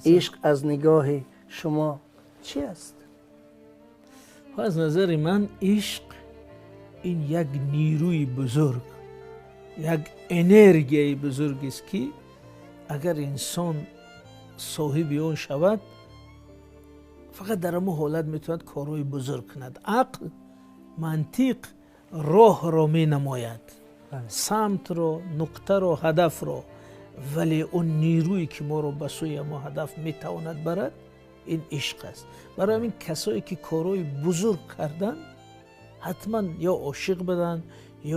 Ишқ аз нигоҳи шумо чӣ аст? Аз назари ман ишқ ин як нерӯи бузург, як энергияи бузург аст, ки агар инсон соҳиби он шавад, фақат дар ҳамон ҳолат метавонад корҳои бузург кунад. Ақл, мантиқ роҳро менамояд, самтро, нуқтаро, ҳадафро, вале он нерӯе ки моро ба сӯи ҳамон ҳадаф метавонад барад, ин ишқ аст. Барои ҳамин касое ки корҳои бузург карданд, ҳатман ё ошиқ буданд,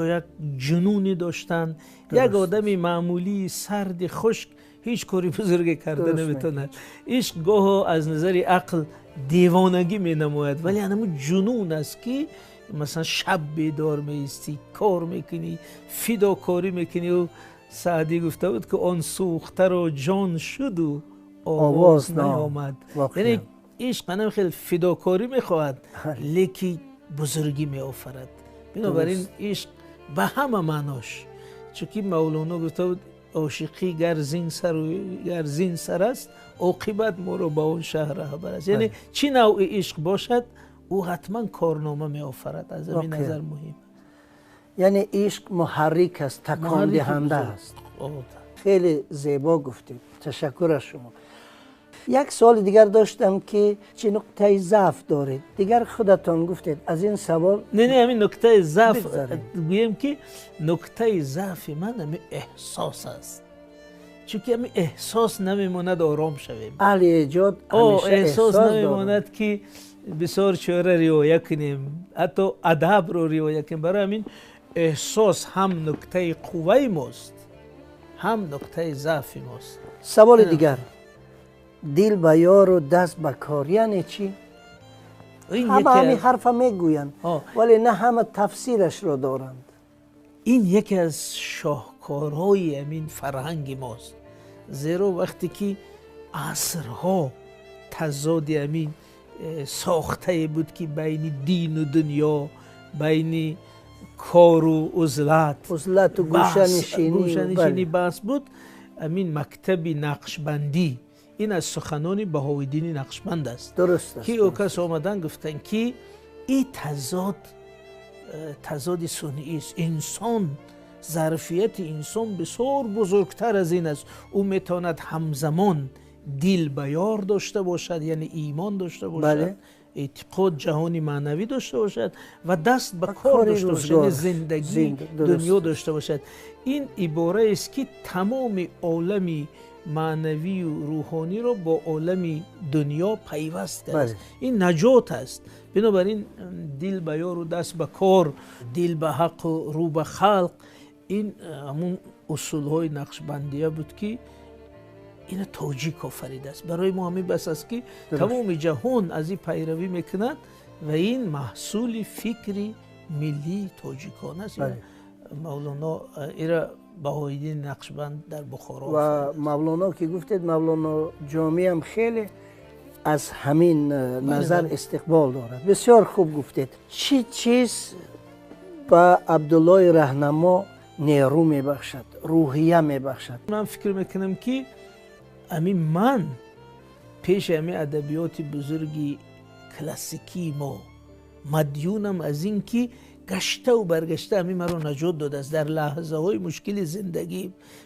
ё як ҷунуне доштанд. Як одами маъмулии сарди хушк ҳеҷ кори бузурге карда наметавонад. Ишқ гоҳо аз назари ақл девонагӣ менамояд, вале ҳамон ҷунун аст, ки масалан шаб бедор меистӣ, кор мекунӣ, фидокорӣ мекунӣ. Ӯ Саъдӣ гуфта буд, ки он сӯхтаро ҷон шуду овоз наомад. Яъне ишқ ҳамин хел фидокорӣ мехоҳад, лекин бузургӣ меофарад. Бинобар ин ишқ ба ҳама маънош, чунки Мавлоно гуфта буд, ошиқӣ гар зин сар, гар зин сар аст, оқибат моро ба он шаҳр раҳбар аст. Яъне чӣ навъи ишқ бошад, ӯ ҳатман корнома меофарад. Аз ҳамин назар муҳим аст. Яъне ишқ муҳаррик аст, такондиҳанда аст. Хеле зебо гуфтед, ташаккур аз шумо. Як саволи дигар доштам, ки чӣ нуқтаи заъф доред? Дигар худатон гуфтед, аз ин савол не, ҳамин нуқтаи заъф гӯем, ки нуқтаи заъфи ман ҳамин эҳсос аст, чунки ҳамин эҳсос намемонад ором шавем. Аҳли эҷод ҳамеша эҳсос намемонад, ки бисёр чора риоя кунем, ҳатто адабро риоя кунем. Барои ҳамин эҳсос ҳам нуқтаи қувваи мост, ҳам нуқтаи заъфи мост. Саволи дигар: дил ба ёру даст ба кор яъне чӣ? Ҳама ҳамин ҳарфа мегӯянд, вале на ҳама тафсирашро доранд. Ин яке аз шоҳкорҳои ҳамин фарҳанги мост, зеро вақте ки асрҳо тазоди ҳамин сохтае буд, ки байни дину дунё, байни кору узлат, узлату гӯшанишинӣ баҳс буд, ҳамин мактаби нақшбандӣ, ин аз суханони Баҳовиддини Нақшбанд аст, ки ӯ кас омадан гуфтанд, ки ин тазод тазоди сунъӣ аст. Инсон, зарфияти инсон бисёр бузургтар аз ин аст. Ӯ метавонад ҳамзамон дил ба ёр дошта бошад, яъне имон дошта бошад, эътиқод, ҷаҳони маънавӣ дошта бошад ва даст ба кор дошта бошад, яъне зиндагӣ, дунё дошта бошад. Ин ибораест, ки тамоми олами маънавию рӯҳониро бо олами дунё пайваст кардааст. Ин наҷот аст. Бинобар ин дил ба ёру даст ба кор, дил ба ҳаққу рӯ ба халқ, ин ҳамун усулҳои нақшбандия буд, ки ина тоҷик офаридааст. Барои мо ҳамин бас аст, ки тамоми ҷаҳон аз ин пайравӣ мекунад ва ин маҳсули фикри миллии тоҷикон аст. Мавлоно ира Баҳоиддин Нақшбанд дар Бухоро. Ва Мавлоно ки гуфтед, Мавлоно Ҷомӣ ҳам хеле аз ҳамин назар истиқбол дорад. Бисёр хуб гуфтед. Чӣ чиз ба Абдуллои Раҳнамо нерӯ мебахшад, рӯҳия мебахшад? Ман фикр мекунам, ки ҳамин ман пеши ҳамин адабиёти бузурги классикии мо мадюнам аз ин ки гаштаву баргашта ҳамин маро наҷот додааст дар лаҳзаҳои мушкили зиндагӣ.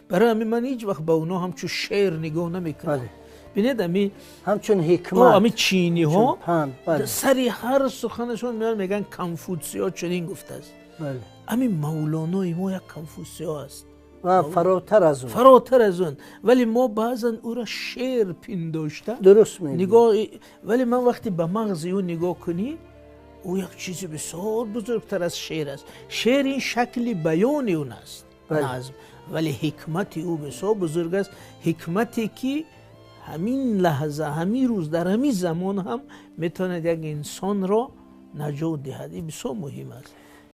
Барои ҳамин ман ҳеҷ вақт ба онҳо ҳамчун шеър нигоҳ намекунам. Бинед, ҳамин ҳамчун ҳикмат, ҳамин чиниҳо сари ҳар суханашон меоянд, мегӯянд Конфутсиё чунин гуфтааст. Ҳамин Мавлонои мо як Конфутсиё аст ва фаротар аз он, фаротар аз он. Вале мо баъзан ӯро шеър пиндошта дуруст мегӯед нигоҳ, вале ман вақте ба мағзи ӯ нигоҳ кунӣ, ӯ як чизи бисёр бузургтар аз шеър аст. Шеър ин шакли баёни он аст, назм, вале ҳикмати ӯ бисёр бузург аст. Ҳикмате ки ҳамин лаҳза, ҳамин рӯз, дар ҳамин замон ҳам метавонад як инсонро наҷот диҳад. Ин бисёр муҳим аст.